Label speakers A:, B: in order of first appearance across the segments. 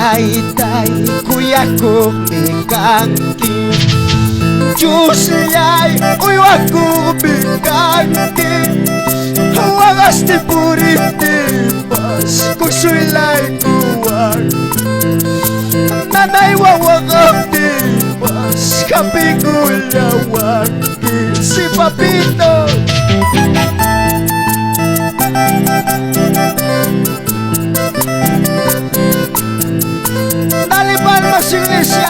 A: Taytay kuyakuqmi kanki, Diosllay uywakuqmi kanki, waqasti puriptinpas kusuylaykuwan, nanaywan waqaptinpas hapikullawanki. Sí, papito. Dale palmas, iglesia.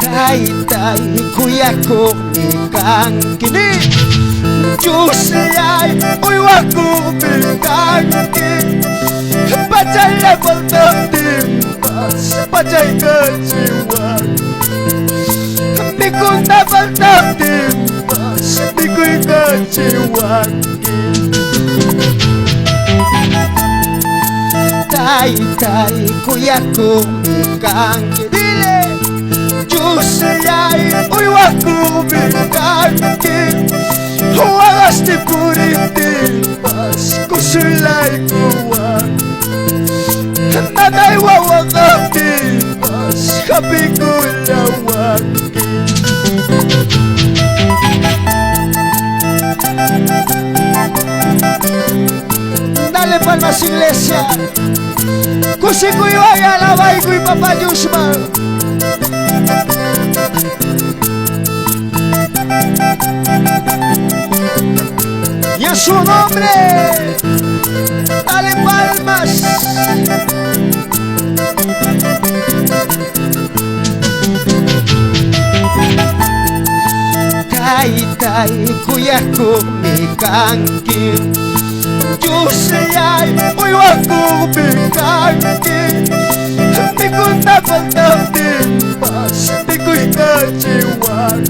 A: Taytay kuyakuqmi kanki, Diosllay uywakuqmi kanki, pachalla faltaptinpas pachaykachiwan, mikuna faltaptinpas mikuykachiwanki. Taytay kuyakuqmi kanki, dile, Diosllay uywakuqmi kanki, waqasti puriptinpas kusuylaykuwan, nanaywan waqaptinpas hapikullawanki. Dale palmas, iglesia. Kusikuywan alabaykuy papá Diosman. Y a su nombre, dale palmas. Taytay kuyakuqmi kanki, Diosllay uywakuqmi kanki, mikuna faltaptinpas mikuykachiwan,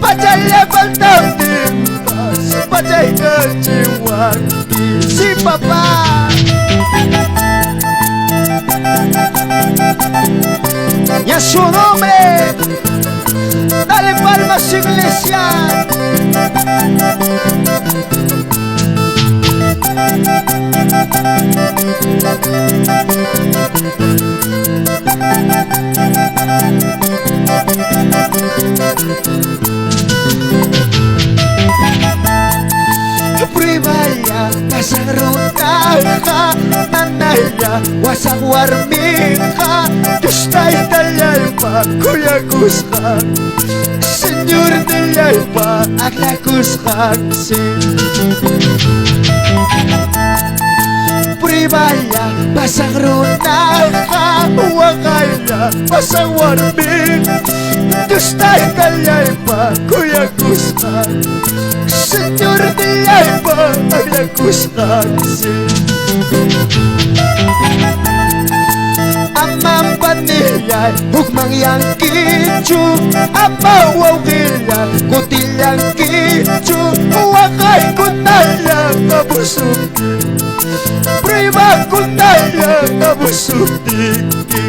A: pachalla faltaptinpas pachaykachiwanki. Sí, papá. Y a su nombre, dale palmas, iglesia. Pruébala, pasarutaja, nanaya, wasaq warmiqa, Dios taytallaypa kuyakusqan, Señor nillaypa aklakusqan, sí. Pruébala, pasarutaja, waqaylla, pasaq warmiqa, Dios taytallaypa kuyakusqan, Señor nillaypa aklakusqan, sí. Amam panillay, hukman yankichu, ama wawqillay, kutillankichu, waqaykunalla kabusupti, pruebakunalla kabusuptiki.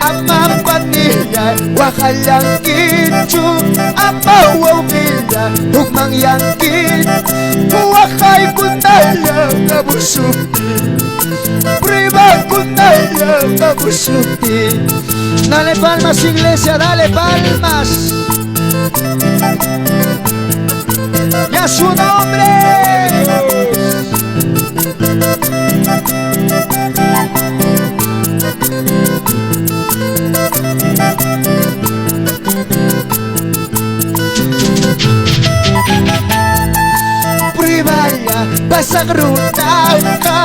A: Amam panillay, waqallankichu, ama wawqillay, hukman yankichu, waqaykunalla kabusupti, pruebakunalla kabusupti. Dale palmas, iglesia, dale palmas. Y a su nombre. Pruébala, pasaq runaka,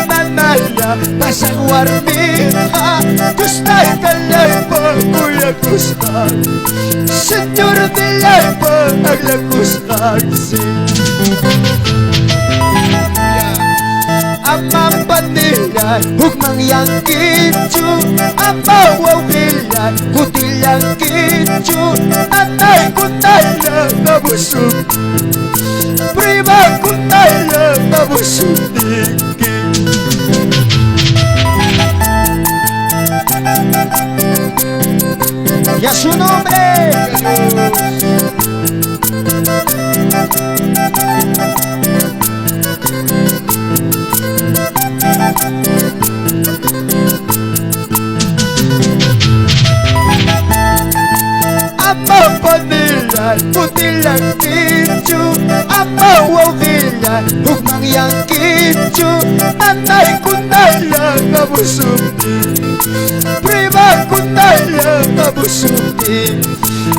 A: nanaya, pasaq warmiqa, Dios taytallaypa kuyakusqan, Señor nillaypa aklakusqan, sí. Amam panillay, hukman yankichu, ama wawqillay, kutillankichu, nanaykunalla kabusupti, pruebakunalla kabusuptiki. Y a su nombre. Apa panilay, putilang kichu, apa wawilay, hukmang yang kichu, nanay kunala kabusuti, prima kunala kabusuti.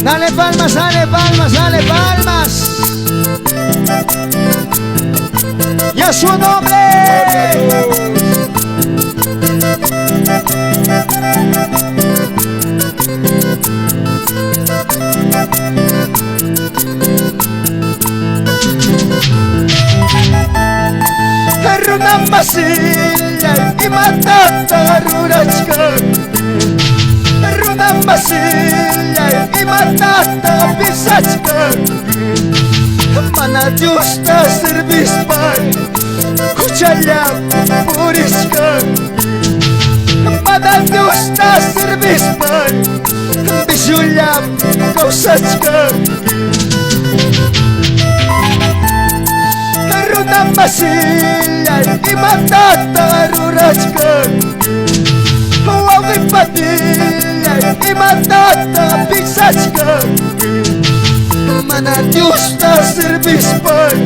A: Dale palmas, dale palmas, dale palmas. Y a su nombre. Runa masillay imatata rurachkanki, runa masillay imatata pisachkanki, mana Diosta servispay huchalla purichkanki, mana Diosta servispay bisulla kawsachkanki. Runa masillay imatata rurachkanki, wawqipanillay imatata pisachkanki, mana Diosta servispay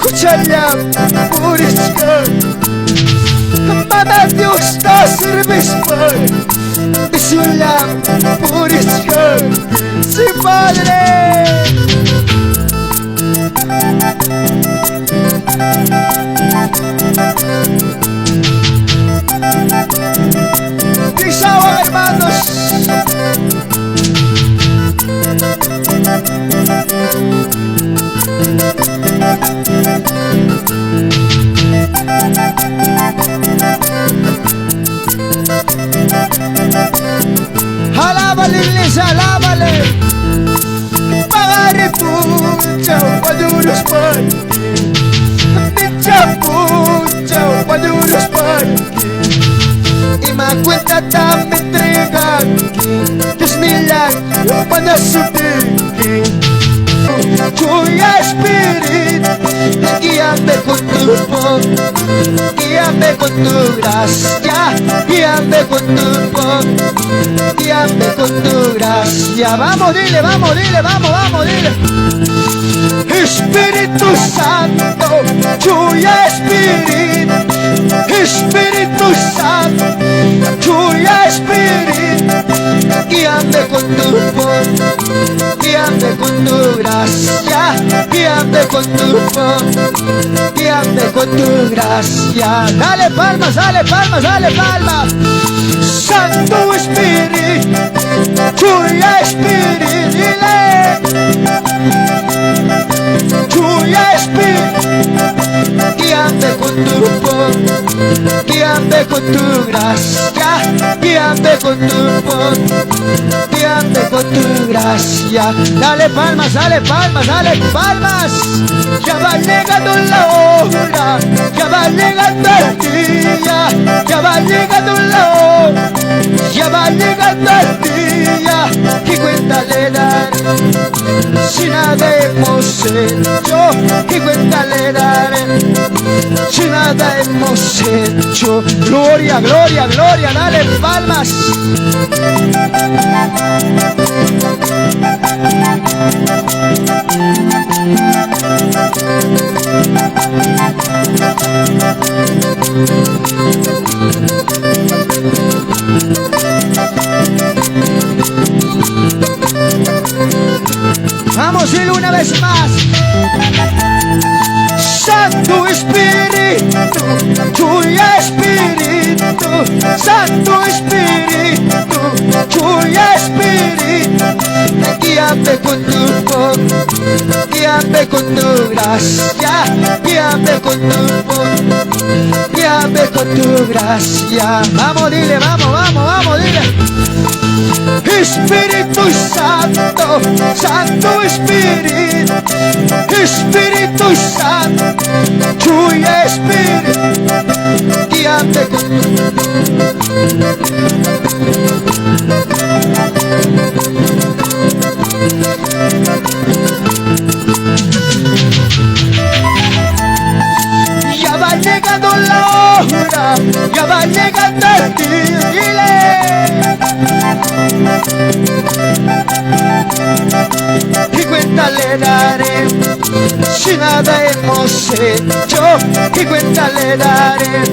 A: huchalla purichkanki, mana Diosta servispay bisulla purichkanki. ¡Sí, Padre! Pisawa, hermanos. Alábale, iglesia, alábale. Pagare pucha, waduros parki. Micha pucha, waduros parki. Ima cuenta ta me entreganki, Dios nila panasutiki. Chuya Espíritu, guíame con tu poder, guíame con tu gracia, guíame con tu poder, guíame con tu gracia. Vamos, dile, vamos, dile, vamos, vamos, dile. Espíritu Santo, Chuya Espíritu, Espíritu Santo, Chuya Espíritu, guíame con tu poder, guíame con tu gracia, guíame con tu poder, guíame con tu gracia. Dale palmas, dale palmas, dale palmas. Santo Espíritu, Chuya Espíritu, dile. Chuya Espíritu, guíame con tu poder, guíame con tu gracia, guíame con tu poder, guíame con tu gracia. Dale palmas, dale palmas, dale palmas. Ya va llegando la hora, ya va llegando el día, ya va llegando la hora, ya va llegando el día, y cuenta le daré, si nada hemos hecho, y cuenta le daré, si nada hemos hecho. Gloria, gloria, gloria, dale palmas. Vamos, dile una vez más. Santo Espíritu, Chuya Espíritu, Santo Espíritu, Chuya Espíritu, guíame con tu poder, guíame con tu gracia, guíame con tu poder, guíame con tu gracia. Vamos, dile, vamos, vamos, vamos, dile. Espíritu Santo, Santo Espíritu, Espíritu Santo, Chuya Espíritu, guíame con tu. ¿Qué cuenta le daré? Si nada hemos hecho, ¿qué cuenta le daré?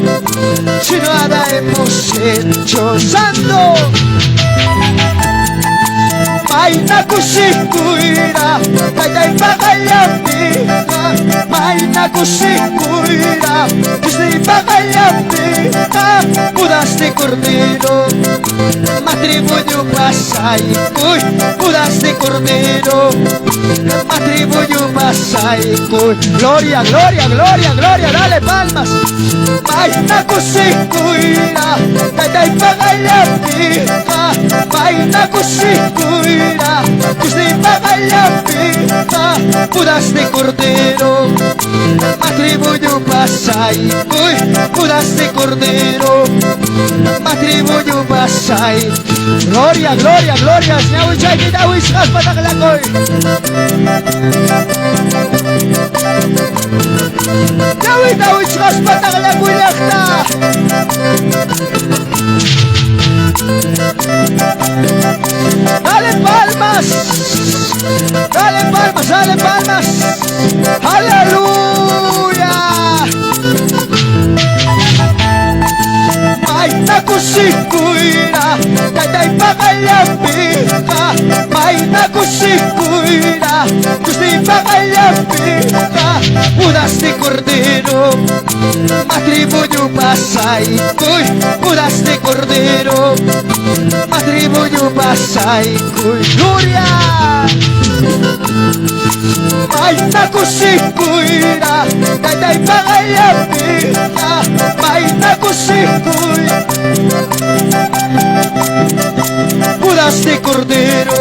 A: Si nada hemos hecho, Santo. Mayna kusikuyra, taytay paqallampiqa. Mayna kusikuyra, Diosniy paqallampiqa. Bodas de cordero, matrimonio pasaykuy. Bodas de cordero, matrimonio pasaykuy. Gloria, gloria, gloria, gloria, dale palmas. Mayna kusikuyra, taytay paqallampiqa. Mayna kusikuyra, Diosniy paqallampiqa. Bodas de cordero, matrimonio pasaykuy. Bodas de cordero, matrimonio pasay. Gloria, gloria, gloria. Ñawichaykita wisqaspa taqlakuy. Ñawita wisqaspa taqlakuy llaqta. Dale palmas. Dale palmas, dale palmas. Aleluya. Mayna kusikuyra, taytay paqallampiqa. Mayna kusikuyra, Diosniy paqallampiqa. Bodas de cordero, matrimonio pasaykuy. Bodas de cordero, matrimonio pasaykuy. Gloria. Mayna kusikuyra, taytay paqallampiqa. Mayna kusikuy. Bodas de cordero,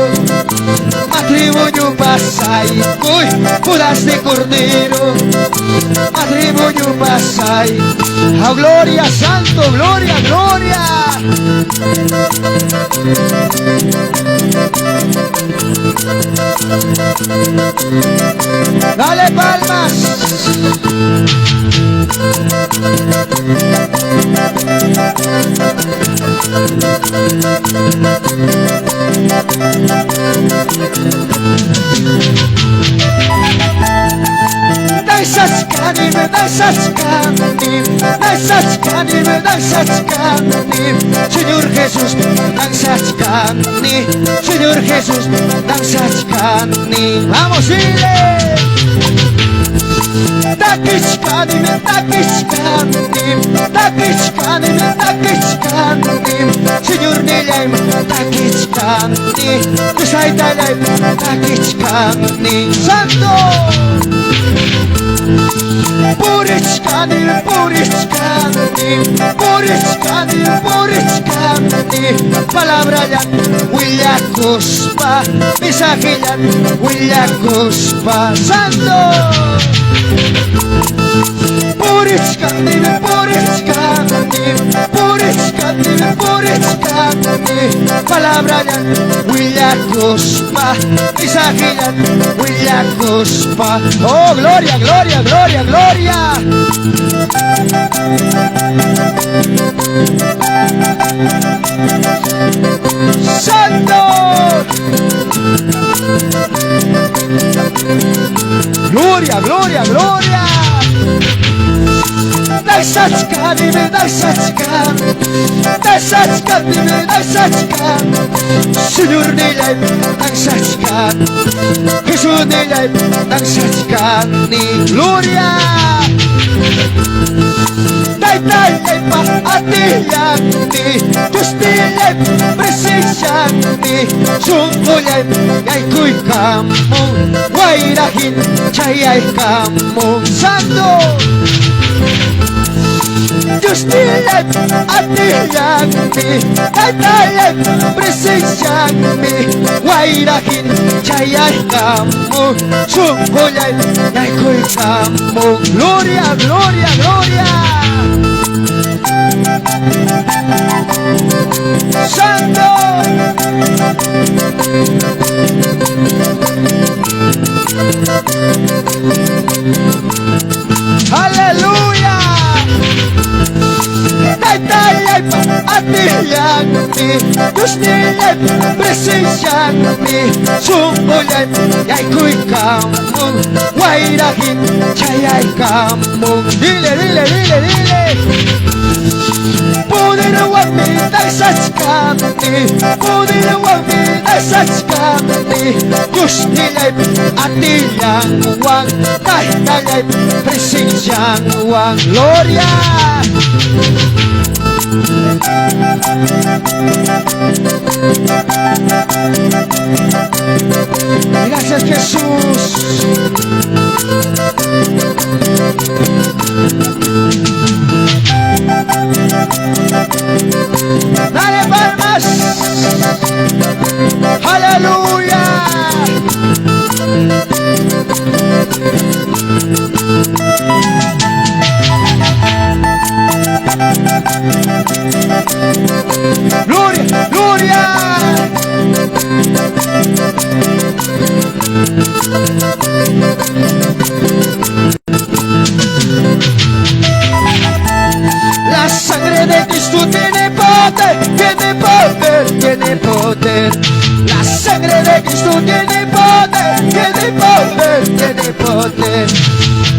A: matrimonio pasaykuy. Bodas de cordero, matrimonio pasay. ¡A gloria, santo, gloria, gloria! Dale palmas. Dansachkani, dansachkani, dansachkani, dansachkani, Señor Jesús, dansachkani, Señor Jesús, dansachkani. Vamos, dile. Takichkani, takichkani, takichkani, takichkani, Señor nillay, takichkani, Diosaytallay, takichkani, Santo. Purichkani, purichkani, purichkani, purichkani, palabrallan willakuspa, mensajellan willakuspa, Santo. Purichkani, purichkani, purichkani, purichkani, palabrallan willakuspa, mensajellan willakuspa. Oh, gloria, gloria, gloria, gloria. Santo. Gloria, gloria, gloria. Dansachkani, dansachkani, dansachkani, dansachkani, Señor nillay, dansachkani, Jesús nillay, dansachkani, gloria. Taytallaypa atillanmi, Diosnillay presencianmi, sunqullay yaykuykamun, wayrahin chayaykamun, Santo. Diosnillay atillanmi, Taytallay presencianmi, wayrahin chayaykamun, sunqullay yaykuykamun. Gloria, gloria, gloria. Santo. Aleluya. Taytallaypa Atillanmi, Diosnillaypa presencianmi, sunqullaypi yaykuykamun, wayra hina chayaykamun. Dile, dile, dile, dile. Poderwanmi taysachkani, poderwanmi taysachkani, Diosnillaypa atillanwan, Taytallaypa presencianwan. Gloria. Gracias, Jesús. Dale palmas. Aleluya. Gloria, gloria. La sangre de Cristo tiene poder, tiene poder, tiene poder. La sangre de Cristo tiene poder, tiene poder, tiene poder.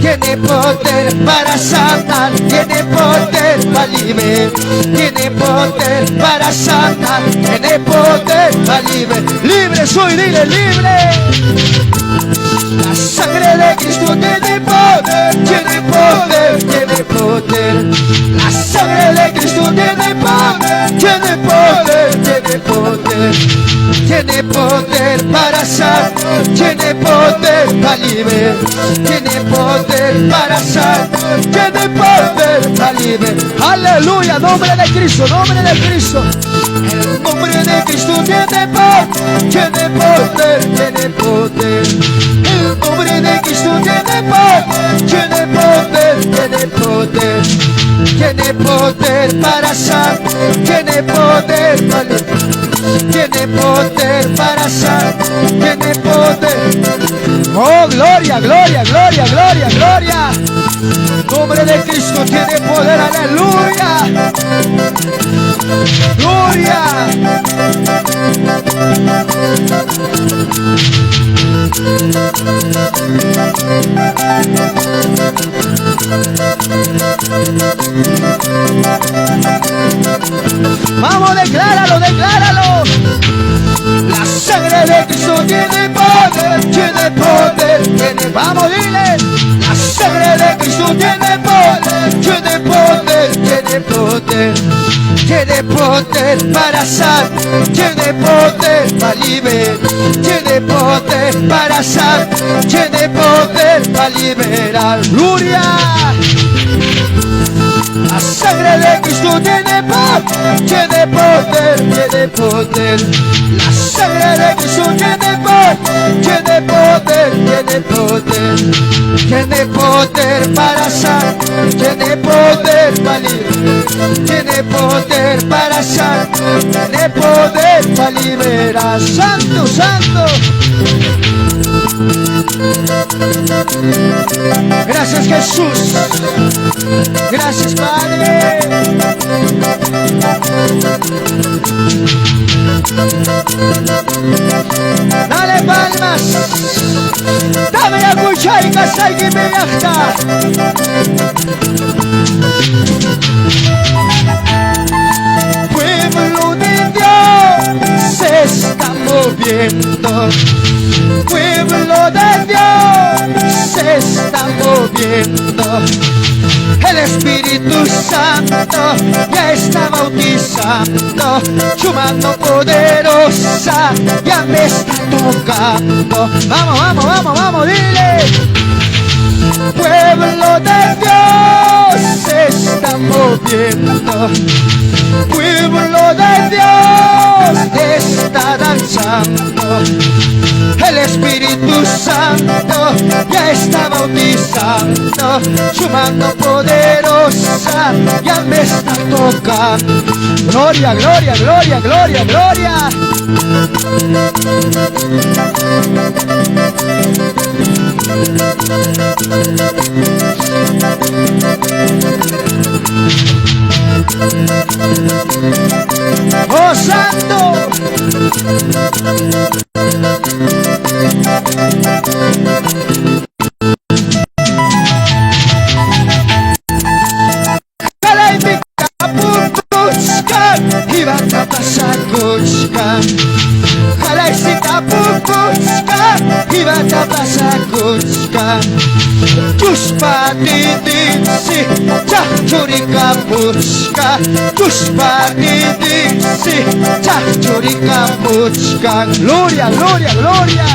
A: Tiene poder para sanar, tiene poder para liberar, tiene poder para sanar, tiene poder para liberar. Libre soy, dile libre. La sangre de Cristo tiene poder, tiene poder, tiene poder. La sangre de Cristo tiene poder, tiene poder, tiene poder. Tiene poder para sanar, tiene poder para liberar, tiene poder para sanar, tiene poder para liberar. Aleluya, nombre de Cristo, nombre de Cristo. El nombre de Cristo tiene poder, tiene poder, tiene poder. El nombre de Cristo tiene poder, tiene poder, tiene poder. Tiene poder para sanar, tiene poder para liberar, tiene poder para sanar, tiene poder. Oh, gloria, gloria, gloria, gloria, gloria. Nombre de Cristo tiene poder, aleluya. Gloria. Vamos, decláralo, decláralo. La sangre de Cristo tiene poder, tiene poder, tiene. Vamos, dile. La sangre de Cristo tiene poder, tiene poder, tiene poder. Tiene poder para sanar, tiene poder para liberar, tiene poder para sanar, tiene poder para liberar. Gloria. La sangre de Cristo tiene poder, tiene poder, tiene poder. La sangre de Cristo tiene poder, tiene poder, tiene poder. Tiene poder para sanar, tiene poder para liberar, tiene poder para sanar, tiene poder para liberar. Santo, santo. Gracias, Jesús. Gracias, Padre. Dale palmas. Dame la cuchara y que me gasta. Pueblo de Dios se está moviendo. Pueblo de Dios se está moviendo. El Espíritu Santo ya está bautizando. Su mano poderosa ya me está tocando. Vamos, vamos, vamos, vamos, dile. Pueblo de Dios se está moviendo. Pueblo de Dios está danzando. El Espíritu Santo ya está bautizando. Su mano poderosa ya me está tocando. Gloria, gloria, gloria, gloria, gloria. Oh Santo. Jalaypita ibata pasakuchkan. Jalaysita pukuchkan, ibata pasakuchkan. Chuspa titisi, chachurikapuchka. Chuspa titisi, chachurikapuchka. Gloria, gloria, gloria.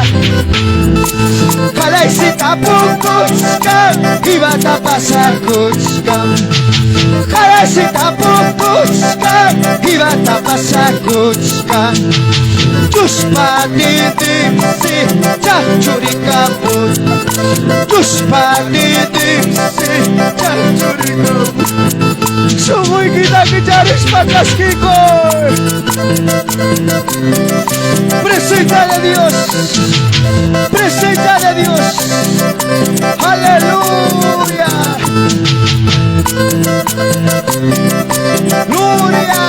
A: Jalaysita pukuchkan, ibata pasakuchkan. Jalaysita pukuchkan, ibata pasakuchkan. Chuspa titisi, chachurikapuchka. Chuspa titisi, chachurikapuchka. Sunquykita kicharispa chaskikuy. Presencia de Dios. Presencia de Dios. Aleluya. Gloria.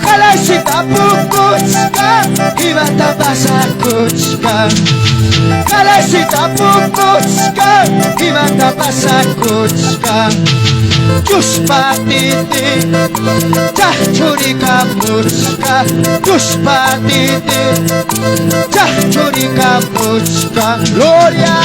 A: Jalaysita pukuchkan, ibata pasakuchkan. Jalaysita pukuchkan, ibata pasakuchkan. Chuspa titi, chachurikapuchka. Chuspa titi, chachurikapuchka. Gloria.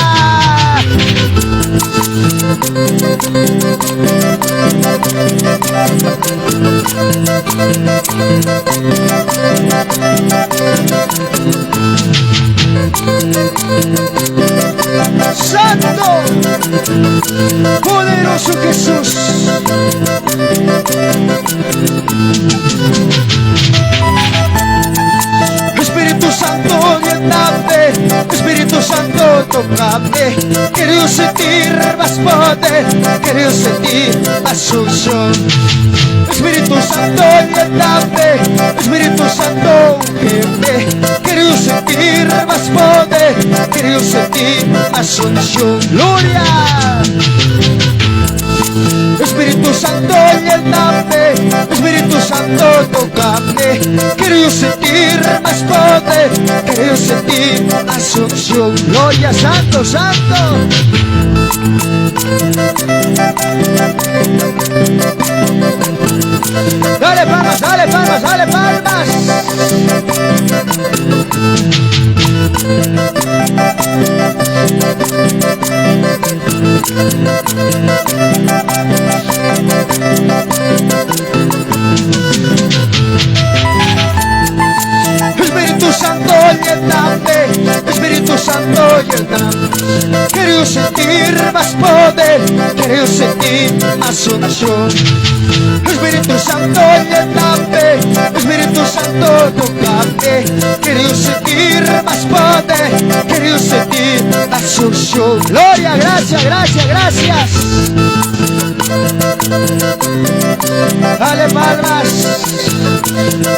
A: Santo, poderoso Jesús. Espíritu Santo, lléname. Espíritu Santo, tócame. Quiero sentir más poder, quiero sentir más unción. Espíritu Santo, lléname. Espíritu Santo, úngeme. Quiero sentir más poder, quiero sentir más unción. Gloria. Espíritu Santo, lléname. Espíritu Santo, tócame. Quiero sentir más poder, quiero sentir más unción. Gloria, Santo, Santo. Dale palmas, dale palmas, dale palmas. Espíritu Santo, lléname. Espíritu Santo, lléname. Quiero sentir más poder, quiero sentir más unción. Espíritu Santo, lléname. Espíritu Santo, tócame. Quiero sentir más poder, quiero sentir más unción. Gloria, gracias, gracias, gracias. Dale palmas,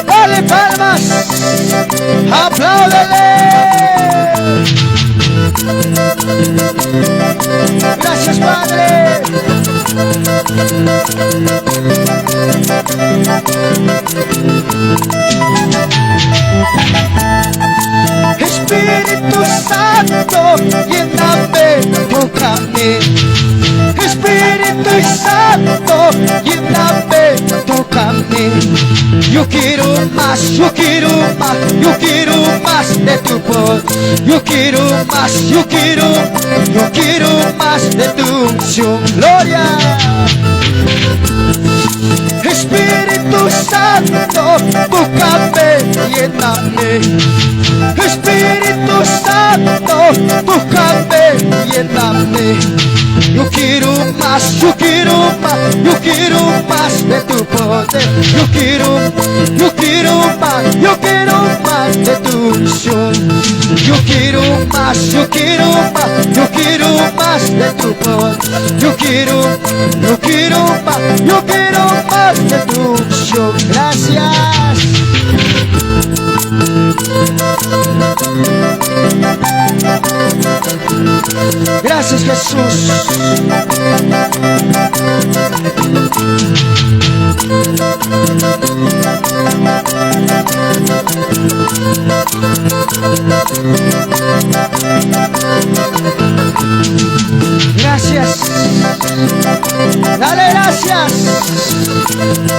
A: dale palmas, apláudele. Gracias, Padre. Espíritu Santo, lléname, tócame. Espíritu Santo, lléname, tócame. Yo quiero más, yo quiero más, yo quiero más de tu poder. Yo quiero más, yo quiero más de tu unción. Gloria. Espíritu Santo, tócame, lléname. Espíritu Santo, tócame, lléname. Yo quiero más, yo quiero más, yo quiero más de tu poder. Yo quiero más, yo quiero más de tu unción. Yo quiero más, yo quiero más, yo quiero más de tu poder. Yo quiero más, yo quiero más Dios de tu unción. Gracias. Gracias Jesús. Gracias. Dale gracias.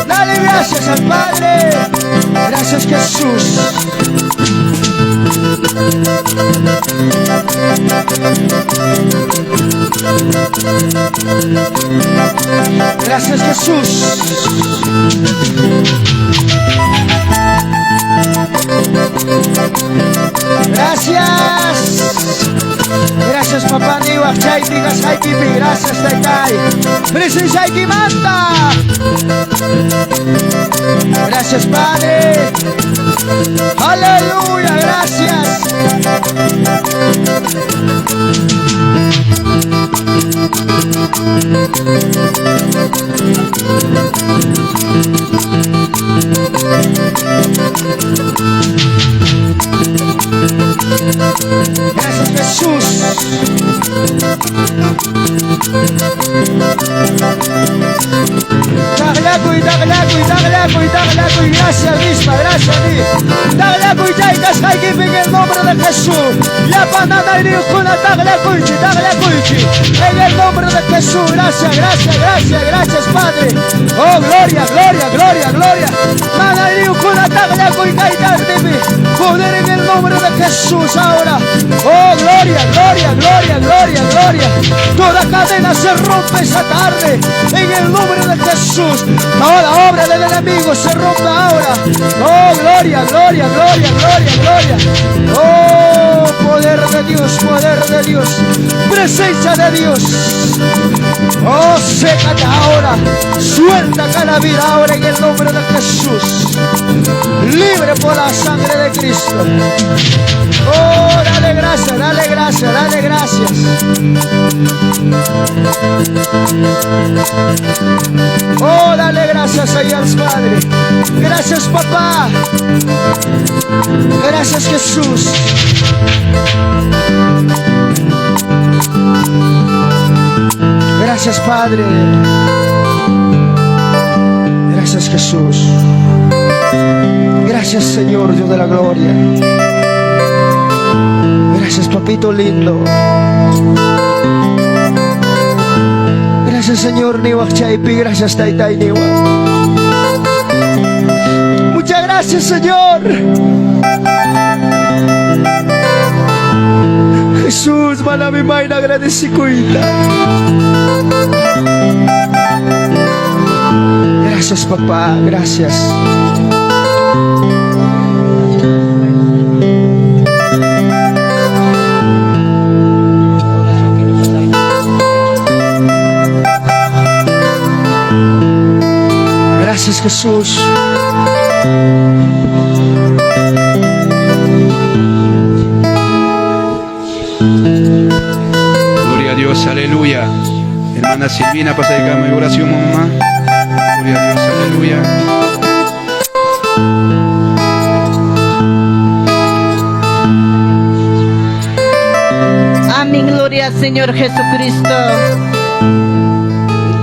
A: Dale gracias al Padre. Gracias Jesús. Gracias Jesús. Gracias. Gracias papá Niwak chaypi kasqaykipi. Gracias taytay. Presenciaykimanta. Gracias Padre. Aleluya, gracias. Gracias Jesús. Taqllakuy, taqllakuy, taqllakuy, taqllakuy. Gracias, Misma, gracias a ti. Taqllakuy, chay kasqaykipi en el nombre de Jesús. Llapa nanayniyuqkuna taqllakuychi, taqllakuychi. En el nombre de Jesús. Gracias, gracias, gracias, gracias, Padre. Oh, gloria, gloria, gloria, gloria. Nanayniyuqkuna taqllakuy kay tardepi. Poder en el nombre de Jesús ahora. Oh, gloria, gloria, gloria, gloria, gloria. Toda cadena se rompe esa tarde. En el nombre de Jesús. Toda obra del enemigo se rompe ahora. Oh, gloria, gloria, gloria, gloria, gloria. Oh, poder de Dios, poder de Dios. Presencia de Dios. Oh, sécate ahora. Suelta cada vida ahora en el nombre de Jesús. Libre por la sangre de Cristo. Oh, dale gracias, dale gracias, dale gracias. Oh, dale gracias ahí al Padre. Gracias, papá. Gracias, Jesús. Gracias, Padre. Gracias, Jesús. Gracias, Señor, Dios de la gloria. Gracias, papito lindo. Gracias, Señor, Niwak Chaypi. Gracias, Taytay Niwak. Muchas gracias, Señor. Jesús, manami mayna agradecikuyta. Gracias, papá. Gracias. Gracias, Jesús.
B: Gloria a Dios, aleluya. Hermana Silvina, pasa de cama y oración, mamá. Gloria a Dios, aleluya.
C: Amén, gloria al Señor Jesucristo.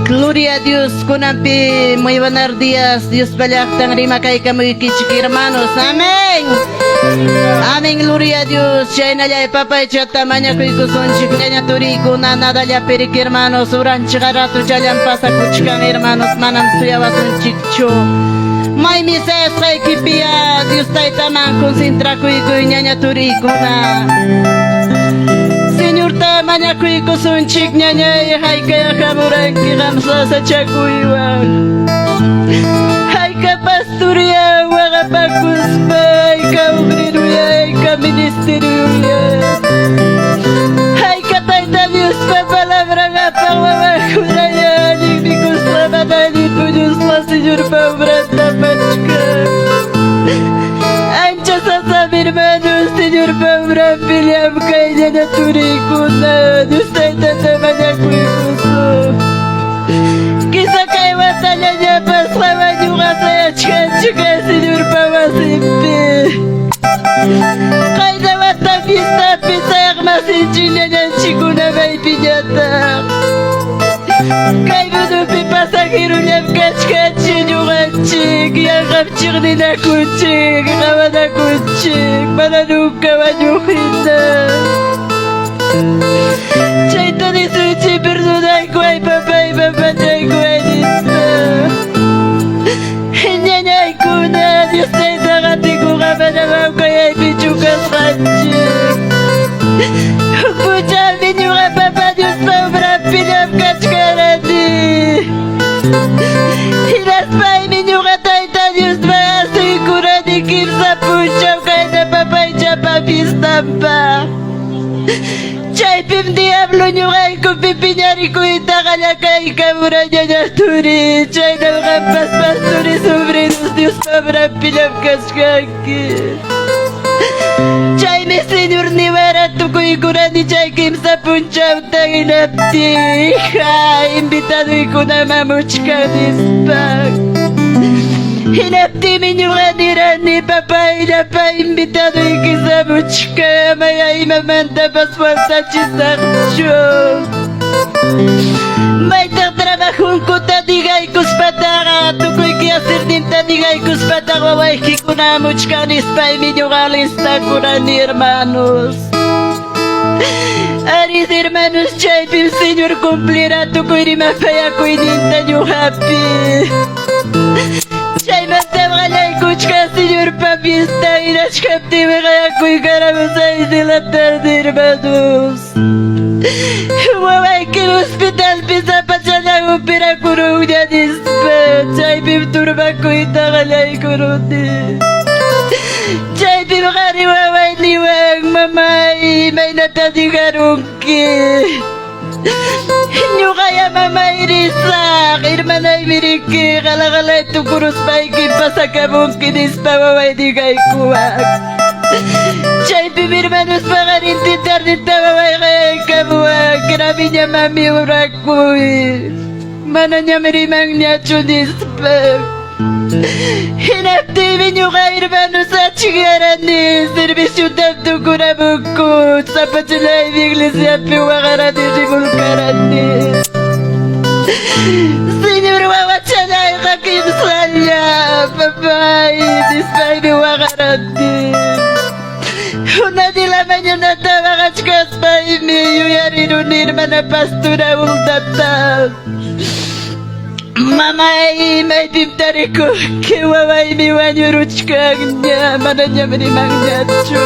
C: Gloria a Dios, kunanpi, muy buenos días. Dios pallaqtan rimakaykamuykichik hermanos. Amén. Amén, gloria a Dios. Chaynallay papaychata mañakuykusunchik ñaña turikuna nadallapirik hermanos. Uranchik ratuchallan pasakuchkan hermanos. Manam suyawasunchikchu. Maymi sayasqaykipiya Dios taytaman concentrakuykuy ñaña turikuna. Señorta mañakuykusunchik ñañay haykaya hamuranki qam sasachakuywan. Hayka pastoria waqapakuspa hayka obreruya hayka ministerioya. Hayka Tayta Diospa palabran apaq wawakunaya allin mikuspa mana allin puñuspa Señorpa obranta apachkan. Ancha sasam hermanos, Señorpa obranpi llamkay ñaña turiykuna, Dios Taytata mañakuykusun. Quizá kay watallañapas kachkan Señorpa wasinpi. Qayna wata fiestapi sayaqmasinchik ñañanchikkuna maypiñataq. Kay mundopi pasajerollam kachkanchik ñuqanchik, yanqam chiqninakunchik, qawanakunchik, mana nunca wañuq hina. Chayta nisunchik perdonaykuway papay mamachaykuway nispa. Ñañaykuna, Dios tayta qatikuqa mana hawkayaypichu kasqanchik. Huk punchawmi ñuqa papa Diospa obranpi llamkachkarani. Hinaspaymi ñuqa tayta Diosman asuykurani kimsa punchaw kayna papaychapa fiestanpaq. Chaypim diablo ñuqaykupi piñarikuyta qallakaykamura ñaña turi. Chaynam qampas pastores obreros Diospa obranpi llamkachkanki. Chaymi Señor niwara tukuykurani chay kimsa punchawta hinaptin hija invitadoykuna hamuchkan nispa. Hinaptinmi ñuqa nirani papay llapa invitadoyki hamuchkan amaya imamantapas faltachisaqchu. Maytaq trabajonkuta digaykuspataqa tukuy quehacerninta digaykuspataq wawaykikuna hamuchkan nispaymi ñuqa listakurani hermanos. Arí hermanos, chaypim Señor cumplirá tukuy rimapayakuyninta ñuqapi. Chaymantam qallaykuchkan Señorpa fiesta hinachkaptinmi qayakuykaramu 6 de la tarde, hermanos. Wawayki hospitalpi sapachallan operakurunña nispa, chaypim turbakuyta qallaykuruni. Chaypim qari waway niwan, mamay, imaynata digarunki. Ñuqaya mamay risaq, hermanaymi riki, qalaqalay tukuruspayki pasakamunki nispa waway digaykuwan. Chaypim hermanos paqarintin tardeta waway qayaykamuwan, graviña mami urakuy. Manañam rimanñachu nispa. Hinaptinmi ñuqa hermanos achikarani, serviciotam tukuramunku, sapachallaymi iglesiapi waqarani rimulkarani. Señor wawachallayqa kimsalla, papay, nispaymi waqarani. Una de la mañanata waqachkaspaymi yuyariruni hermana pastora Huldata. Mamay, maypim tarikunki wawaymi wañuruchkanña, manañam rimanñachu.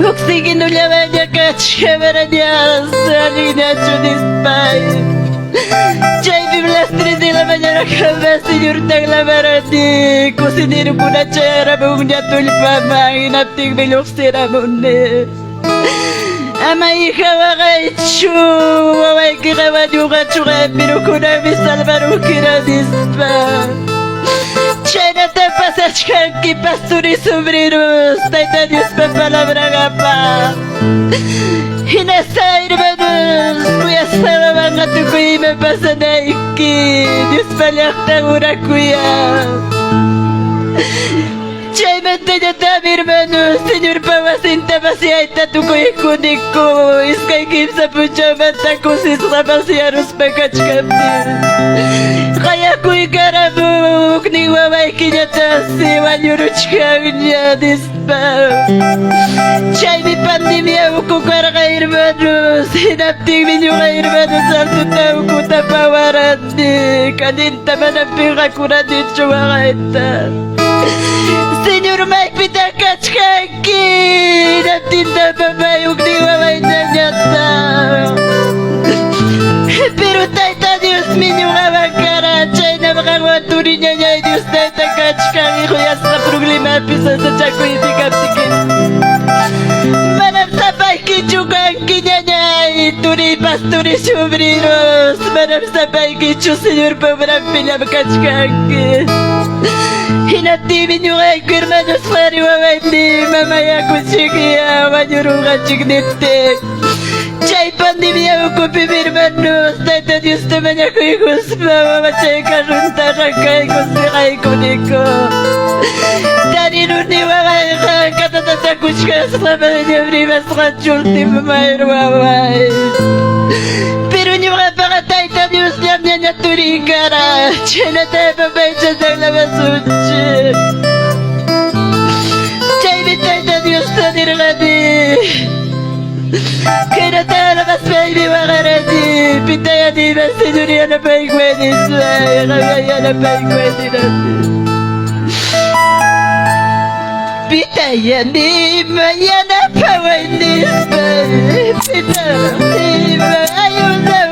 C: Oxigenollawanña kachkan manañas allinñachu nispay. Chaypim las 3 de la mañana jamás Señorta clamarani, cocinero-kuna chayaramunña tullpaman, hinaptinmi lluqsiramuni. Ama hija waqaychu, wawaykiqa wañunqachu pero kunanmi salvarunkira nispa. Chaynata pasachkanki pastores obreros, Tayta Diospa palabranqapaq. Hinaspa hermanos, kuyaspa wawanqa tukuy ima pasanayki, Diospa llaqtan urakuya. Chaymantañataqmi hermanos, Señorpa wasinta vaciayta tukuykuniku, iskay kimsa punchawmanta kusisqa vaciaruspa kachkaptin. Qayakuykaramu huknin wawaykiñataqsi wañuruchkanña nispa. Chaymi pandemia uku karqa hermanos, hinaptinmi ñuqa hermanos altuta ukuta pawarani, kaninta mana pinqakuranichu waqayta. Señor maypitaq kachkanki, hinaptinta papay huknin wawayñañataq. Pero Tayta Diosmi ñuqawan kara, chaynam qanwan turi ñañay Dios Tayta kachkan hijoyasqa problemapi sasachakuypi kaptiki. Manam sapaykichu kanki ñañay, turi pastores obreros, manam sapaykichu Señorpa obranpi llamkachkanki. Hinaptinmi ñuqayku hermanos qari wawaymi mamayakuchikya wañurunqachik niptin. Chay pandemia Pandemia ukupi hermanos, Tayta Diosta mañakuykuspa mamachay carronta arrancaykuspa qaykuniku. Tariruni wawayqa katatatakuchkasqa manañam rimasqachu último mayur waway. Pero ñuqapaqa Tayta Diosllam ñaña turin kara. Chhaynata papaychata alabasunchik. Chaymi Tayta Diosta nirqani. Khaynata alabaspaymi waqarani. Pitaya niyman Señor yanapaykuway nispay. Qamyá yanapaykuway nirani. Pitaya niyman yanapaway nispay. Pitaya niyman ayudaway.